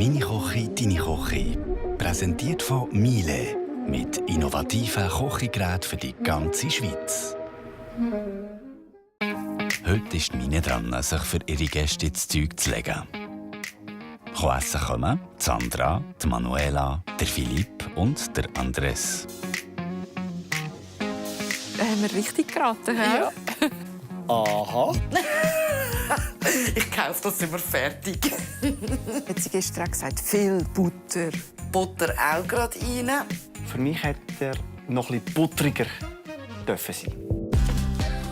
«Meine Küche, deine Küche». Präsentiert von Miele. Mit innovativen Kochgeräten für die ganze Schweiz. Heute ist Mine dran, sich für ihre Gäste ins Zeug zu legen. Essen kommen Sandra, die Manuela, der Philipp und der Andres. Da haben wir richtig geraten. Ja. Aha. Ich kaufe das immer fertig. Hat sie gestern gesagt, viel Butter. Butter auch gerade rein. Für mich hätte er noch etwas butteriger dürfen sein.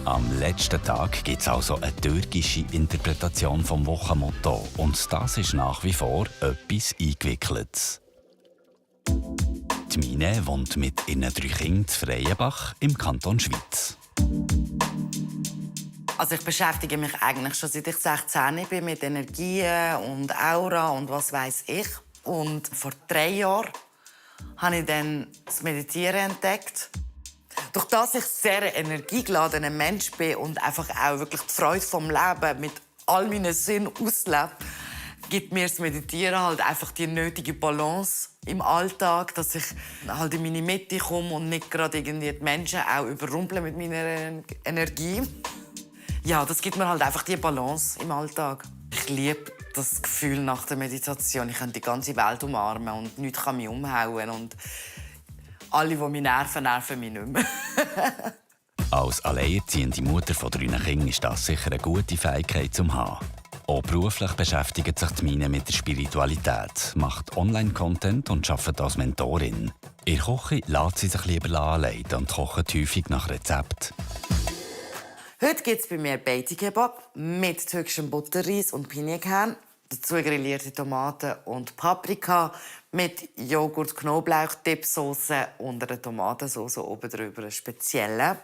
Am letzten Tag gibt es also eine türkische Interpretation vom Wochenmotto. Und das ist nach wie vor etwas Eingewickeltes. Die Mine wohnt mit ihren 3 Kindern in Freienbach im Kanton Schwyz. Also ich beschäftige mich eigentlich schon seit ich 16 bin mit Energien und Aura und was weiß ich. Und vor 3 Jahren habe ich dann das Meditieren entdeckt. Durch das ich sehr ein energiegeladener Mensch bin und einfach auch wirklich die Freude vom Leben mit all meinen Sinnen auslebe, gibt mir das Meditieren halt einfach die nötige Balance im Alltag, dass ich halt in meine Mitte komme und nicht gerade irgendwie die Menschen auch überrumpeln mit meiner Energie. Ja, das gibt mir halt einfach die Balance im Alltag. Ich liebe das Gefühl nach der Meditation. Ich kann die ganze Welt umarmen und nichts kann mich umhauen. Und alle, die mich nerven, nerven mich nicht mehr. Als alleinerziehende Mutter von 3 Kindern ist das sicher eine gute Fähigkeit zum haben. Auch beruflich beschäftigt sich die Mine mit der Spiritualität, macht Online-Content und arbeitet als Mentorin. In der Küche lässt sie sich lieber anleiten und kocht häufig nach Rezept. Heute gibt es bei mir Beiti-Kebab mit türkischem Butterreis und Pinienkern. Dazu grillierte Tomaten und Paprika mit Joghurt, Knoblauch, Dipsauce und einer Tomatensauce oben drüber, eine spezielle.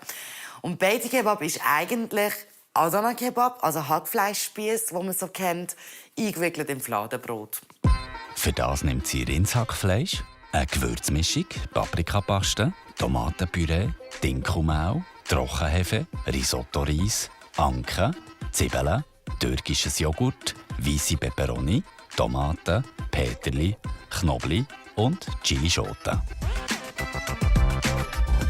Und Beiti-Kebab ist eigentlich Adana-Kebab, also Hackfleischspieß, den man so kennt, eingewickelt in Fladenbrot. Für das nimmt sie Rindshackfleisch, eine Gewürzmischung, Paprikapaste, Tomatenpüree, Dinkelmehl, Trockenhefe, Risotto-Reis, Anke, Zwiebeln, türkisches Joghurt, weisse Peperoni, Tomaten, Peterli, Knobli und Chilischoten.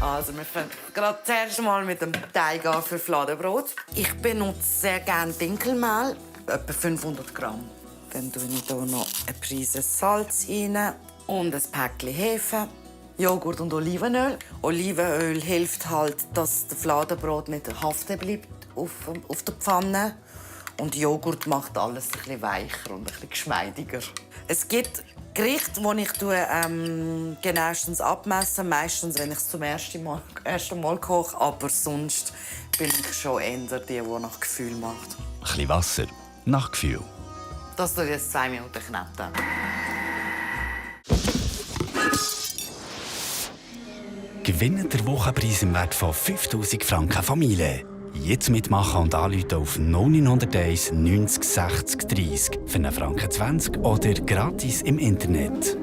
Also wir fangen gerade zuerst mal mit dem Teig an für Fladenbrot. Ich benutze sehr gerne Dinkelmehl, etwa 500 Gramm. Dann tue ich hier noch eine Prise Salz rein und ein Päckchen Hefe, Joghurt und Olivenöl. Olivenöl hilft halt, dass das Fladenbrot nicht haften bleibt auf der Pfanne. Und Joghurt macht alles ein bisschen weicher und ein bisschen geschmeidiger. Es gibt Gerichte, die ich genauestens abmesse, meistens, wenn ich es zum ersten Mal koche. Aber sonst bin ich schon eher die nach Gefühl macht. Ein bisschen Wasser, nach Gefühl. Das tue ich jetzt 2 Minuten kneten. Gewinnt der Wochenpreis im Wert von 5000 Franken Familie. Jetzt mitmachen und anrufen auf 0901 90 60 30 für einen Franken 20 oder gratis im Internet.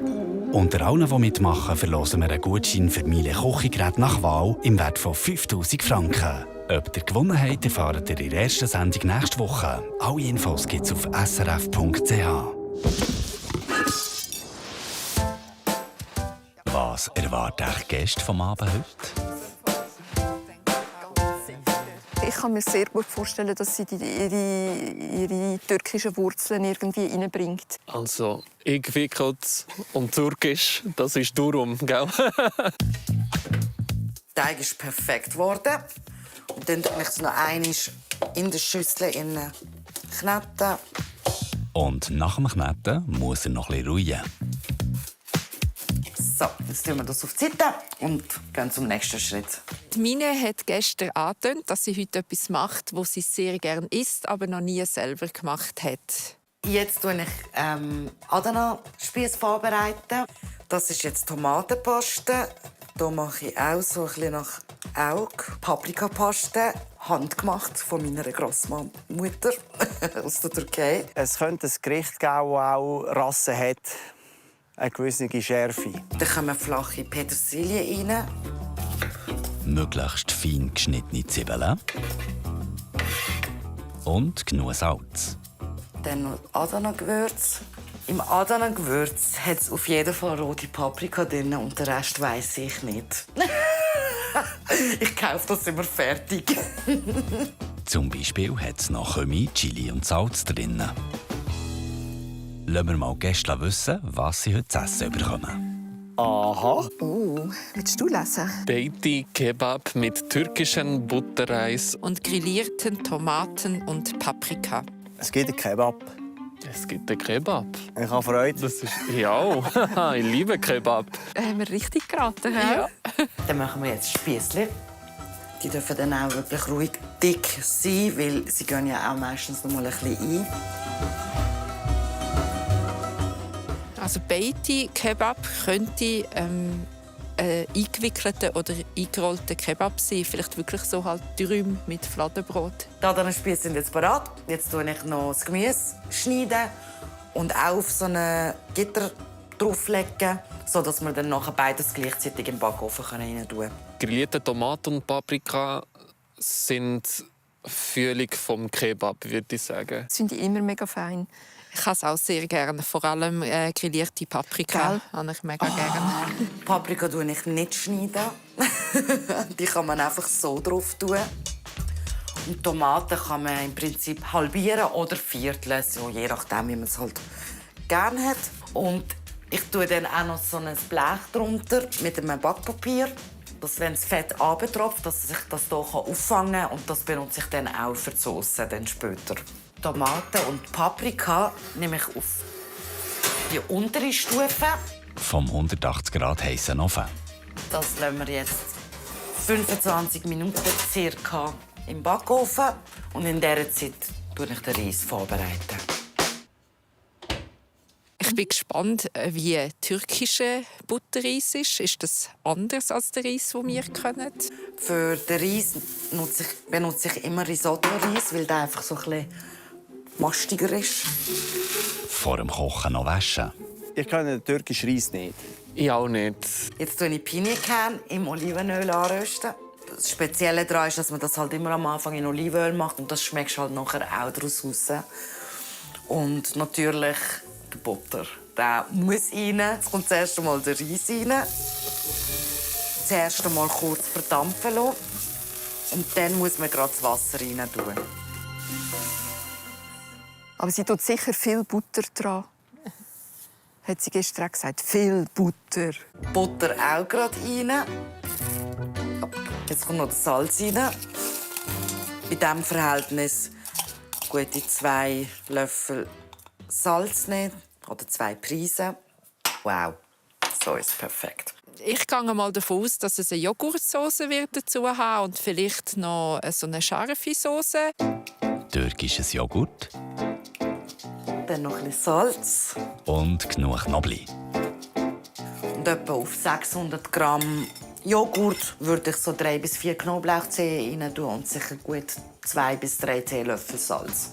Unter allen, die mitmachen, verlosen wir einen Gutschein für Miele Kochgeräte nach Wahl im Wert von 5000 Franken. Ob ihr gewonnen habt, erfahrt ihr in der ersten Sendung nächste Woche. Alle Infos gibt es auf srf.ch. Was erwarten die Gäste vom Abend heute? Ich kann mir sehr gut vorstellen, dass sie ihre türkischen Wurzeln irgendwie reinbringt. Also, eingewickelt und türkisch, das ist Durum, gell? Der Teig ist perfekt geworden. Und dann tue ich es noch einmal in der Schüssel kneten. Und nach dem Kneten muss er noch ein bisschen ruhen. So, jetzt tun wir das auf die Seite und gehen zum nächsten Schritt. Die Mine hat gestern angetönt, dass sie heute etwas macht, was sie sehr gerne isst, aber noch nie selber gemacht hat. Jetzt tue ich Adana-Spieß vorbereiten. Das ist jetzt Tomatenpaste. Hier mache ich auch so ein bisschen nach Auge. Paprikapaste, handgemacht von meiner Grossmutter aus der Türkei. Es könnte ein Gericht geben, das auch Rasse hat, eine gewisse Schärfe. Dann kommen flache Petersilie rein. Möglichst fein geschnittene Zwiebeln. Und genug Salz. Dann noch Adana-Gewürz. Im Adana-Gewürz hat es auf jeden Fall rote Paprika drin und den Rest weiss ich nicht. Ich kaufe das immer fertig. Zum Beispiel hat es noch Kümmel, Chili und Salz drin. Lassen wir mal die Gäste wissen, was sie heute zu essen bekommen. Aha. Willst du lesen? Beiti Kebab mit türkischem Butterreis. Und grillierten Tomaten und Paprika. Es gibt einen Kebab. Es gibt einen Kebab. Ich habe Freude. Das ist... Ja, ich liebe Kebab. Haben wir richtig geraten, hä? Ja. Dann machen wir jetzt Spiessli. Die dürfen dann auch wirklich ruhig dick sein, weil sie gehen ja auch meistens noch mal ein bisschen ein. Also Beiti Kebab könnte eingewickelter oder eingerollter Kebab sein. Vielleicht wirklich so halt Dürüm mit Fladenbrot. Die Adana-Spieße sind jetzt bereit. Jetzt schneide ich noch das Gemüse schneiden und auch auf so ein Gitter drauflegen, sodass wir dann nachher beides gleichzeitig im Backofen rein tun können. Grillierte Tomaten und Paprika sind Fühlung vom Kebab, würde ich sagen. Das finde ich immer mega fein. Ich habe es auch sehr gerne. Vor allem grillierte Paprika habe ich mega gerne. Paprika schneide ich nicht. Die kann man einfach so drauf tun. Und Tomaten kann man im Prinzip halbieren oder vierteln, so je nachdem, wie man es halt gerne hat. Und ich tue dann auch noch so ein Blech drunter mit einem Backpapier, dass wenn das Fett abtropft, dass sich das hier auffangen kann. Und das benutze ich dann auch für die Sauce dann später. Tomaten und Paprika nehme ich auf die untere Stufe. Vom 180 Grad heißen Ofen. Das lassen wir jetzt 25 Minuten circa im Backofen. Und in dieser Zeit tue ich den Reis vorbereiten. Ich bin gespannt, wie türkischer Butterreis ist. Ist das anders als der Reis, den wir kennen? Für den Reis benutze ich immer Risotto-Reis, weil der einfach so ein bisschen mastiger ist. Vor dem Kochen noch waschen. Ich kenne den türkischen Reis nicht. Ich auch nicht. Jetzt tue ich Pinienkerne im Olivenöl anrösten. Das Spezielle daran ist, dass man das halt immer am Anfang in Olivenöl macht und das schmeckt halt nachher auch daraus raus. Und natürlich der Butter. Der muss rein. Jetzt kommt zuerst einmal der Reis rein. Zuerst einmal kurz verdampfen lassen. Und dann muss man gerade das Wasser rein tun. Aber sie tut sicher viel Butter dran. Hat sie gestern auch gesagt. Viel Butter. Butter auch gerade rein. Jetzt kommt noch das Salz rein. In diesem Verhältnis gute 2 Löffel Salz nehmen. Oder 2 Prisen. Wow, so ist es perfekt. Ich gehe mal davon aus, dass es eine Joghurtsoße dazu haben und vielleicht noch so eine scharfe Soße. Türkisches Joghurt Dann noch ein bisschen Salz. und genug Knoblauch. Und etwa auf 600 Gramm Joghurt würde ich so 3 bis 4 Knoblauchzehen rein tun und sicher gut 2 bis 3 Teelöffel Salz.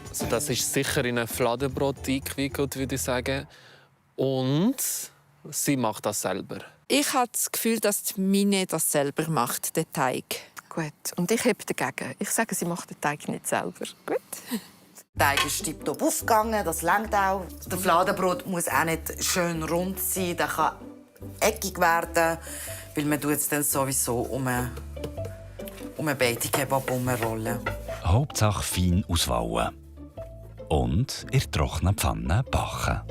Also das ist sicher in ein Fladenbrot eingewickelt, würde ich sagen. Und sie macht das selber. Ich habe das Gefühl, dass die Mine das selber macht, den Teig. Gut. Und ich habe dagegen. Ich sage, sie macht den Teig nicht selber. Gut. Der Teig ist tiptop aufgegangen, das reicht auch. Der Fladenbrot muss auch nicht schön rund sein, der kann eckig werden, weil man es dann sowieso um einen Beiti-Kebab herumrollen. Hauptsache fein auswählen. Und in der trockenen Pfanne backen.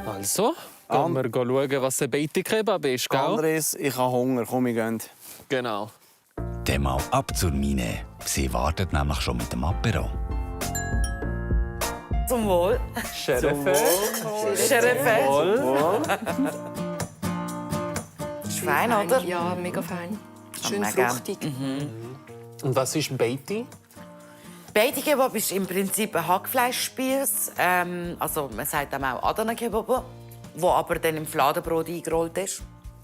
Also, gehen wir schauen, was ein Beiti-Kebab ist, gell? Andres, ich habe Hunger. Komm, wir gehen. Genau. Dann mal ab zur Mine. Sie wartet nämlich schon mit dem Apero. Zum Wohl. Scherife. Scherife. Schwein, oder? Ja, mega fein. Schön Mega. fruchtig. Und was ist Beiti? Beiti-Kebab ist im Prinzip ein Hackfleischspieß. Also man sagt auch Adana-Kebab, der aber dann im Fladenbrot eingerollt ist.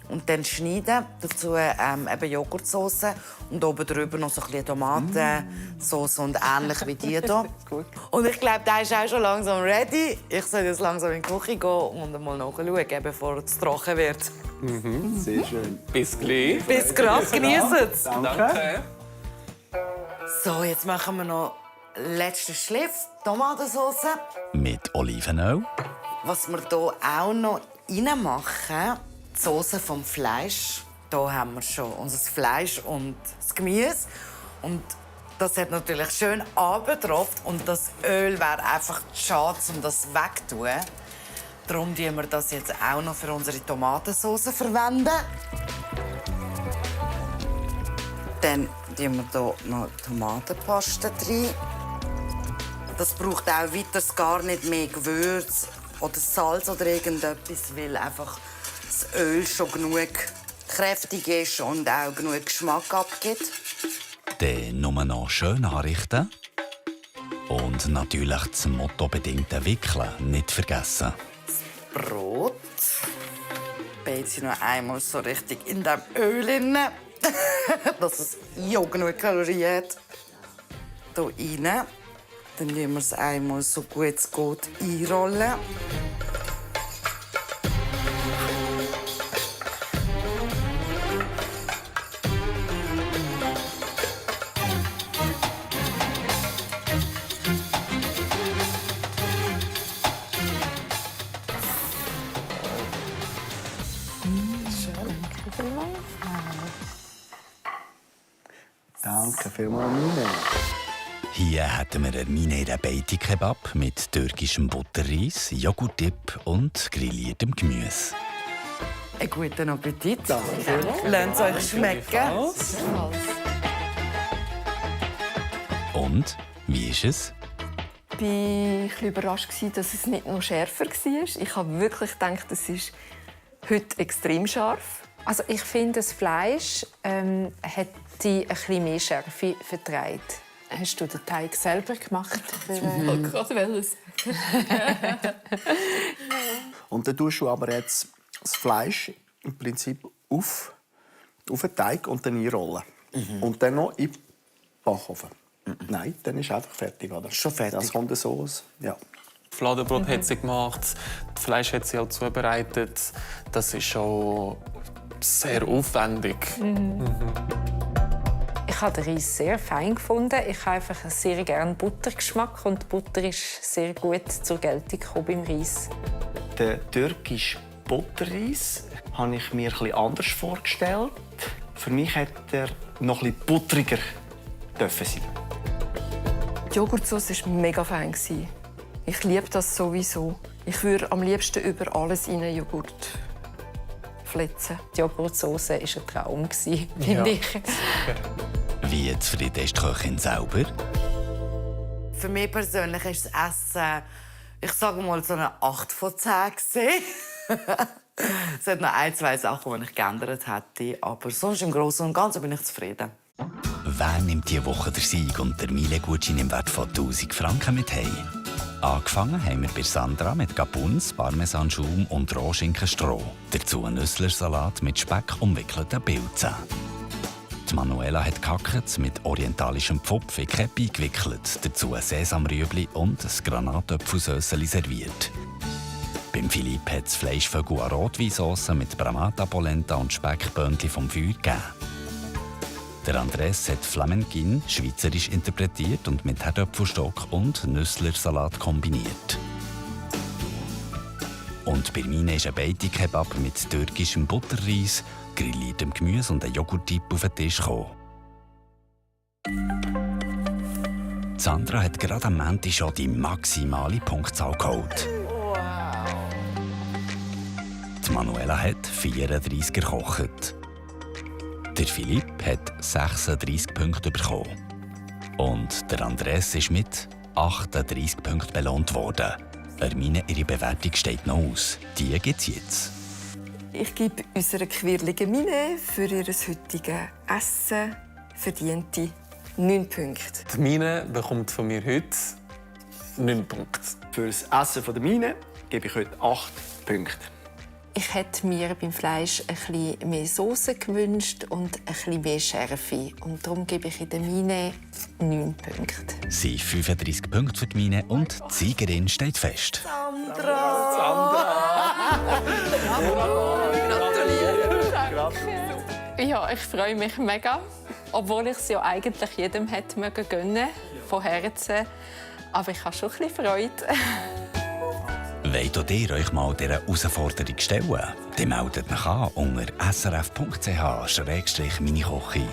Und dann schneiden, dazu eben Joghurtsauce und oben drüber noch so ein bisschen Tomatensauce und ähnlich wie die hier. Und ich glaube, der ist auch schon langsam ready. Ich soll jetzt langsam in die Küche gehen und mal nachschauen, bevor es trocken wird. Sehr schön. Bis gleich. Bis gerade, genießen es. Danke. So, jetzt machen wir noch letzten Schliff, Tomatensauce. Mit Olivenöl, Was wir hier auch noch reinmachen, die Sauce vom Fleisch. Hier haben wir schon unser Fleisch und das Gemüse. Und das hat natürlich schön abgetropft und das Öl wäre einfach schade, um das wegzutun. Darum verwenden wir das jetzt auch noch für unsere Tomatensauce verwenden. Dann tun wir hier noch Tomatenpaste rein. Das braucht auch weiter gar nicht mehr Gewürz oder Salz oder irgendetwas, weil einfach das Öl schon genug kräftig ist und auch genug Geschmack abgibt. dann nur noch schön anrichten. Und natürlich das mottobedingte Wickeln nicht vergessen. Brot. Beize noch einmal so richtig in dem Öl rein, dass es ja genug Kalorien hat. Hier rein. Dann tun wir es einmal so gut es geht einrollen. Danke vielmals, Mine. Hier hätten wir Ermine ihren Beiti-Kebab mit türkischem Butterreis, Joghurtdip und grilliertem Gemüse. Einen guten Appetit. Lasst es euch schmecken. Und, wie ist es? Ich war ein bisschen überrascht, dass es nicht noch schärfer war. Ich habe wirklich gedacht, es ist heute extrem scharf. Also ich finde, das Fleisch hat ein bisschen mehr Schärfe vertragen. Hast du den Teig selber gemacht? Ich wollte gerade sagen. Und dann tust du aber jetzt das Fleisch im Prinzip auf den Teig und dann einrollen. Und dann noch in den Backofen. Nein, dann ist einfach fertig, oder? Schon fertig. Das kommt so aus. Ja. Fladenbrot hat sie gemacht, das Fleisch hat sie auch zubereitet. Das ist schon sehr aufwendig. Ich habe den Reis sehr fein gefunden. Ich habe einfach sehr gerne Buttergeschmack und die Butter ist sehr gut zur Geltung gekommen beim Reis. Den türkischen Butterreis habe ich mir etwas anders vorgestellt. Für mich hätte er noch etwas butteriger dürfen sein. Die Joghurtsauce war mega fein. Ich liebe das sowieso. Ich würde am liebsten über alles in Joghurt flitzen. Die Joghurtsauce war ein Traum, finde ich. Wie zufrieden ist die Köchin selber? Für mich persönlich ist das Essen, ich sage mal, so eine 8 von 10 gewesen. Es hat noch ein, zwei Sachen, die ich geändert hätte. Aber sonst im Großen und Ganzen bin ich zufrieden. Wer nimmt diese Woche den Sieg und der Miele-Gutschein im Wert von 1000 Franken mit heim? Angefangen haben wir bei Sandra mit Gabuns, Parmesanschaum und Rohschinkenstroh. Dazu einen Nüsslersalat mit Speck umwickelten Pilzen. Die Manuela hat Kackets mit orientalischem Pfupf in Käppi gewickelt, dazu ein Sesamrüebli und ein Granatöpfelsösseli serviert. Beim Philipp hat es Fleischvögel an Rotweinsauce mit Bramata-Polenta und Speckböhnchen vom Feuer gegeben. Der Andres hat Flamenquin schweizerisch interpretiert und mit Herdöpfelstock und Nüsslersalat kombiniert. Und bei mir ist ein Beiti-Kebab mit türkischem Butterreis, grilliertem Gemüse und ein Joghurtdip auf den Tisch gekommen. Sandra hat gerade am Montag schon die maximale Punktzahl geholt. Die Manuela hat 34 gekocht. Der Philipp hat 36 Punkte bekommen. Und der Andres ist mit 38 Punkten belohnt worden. Ermine, ihre Bewertung steht noch aus. Die gibt's jetzt. Ich gebe unserer quirligen Mine für ihr heutiges Essen verdiente 9 Punkte. Die Mine bekommt von mir heute 9 Punkte. Für das Essen der Mine gebe ich heute 8 Punkte. Ich hätte mir beim Fleisch ein bisschen mehr Soße gewünscht und ein bisschen mehr Schärfe. Und darum gebe ich in der Mine 9 Punkte. Es sind 35 Punkte für die Mine und die Siegerin steht fest. Ja, ich freue mich mega. Obwohl ich es ja eigentlich jedem hätte gönnen, von Herzen. Aber ich habe schon ein bisschen Freude. Wollt ihr euch mal dieser Herausforderung stellen? Dann meldet euch an unter srf.ch/meinikochi.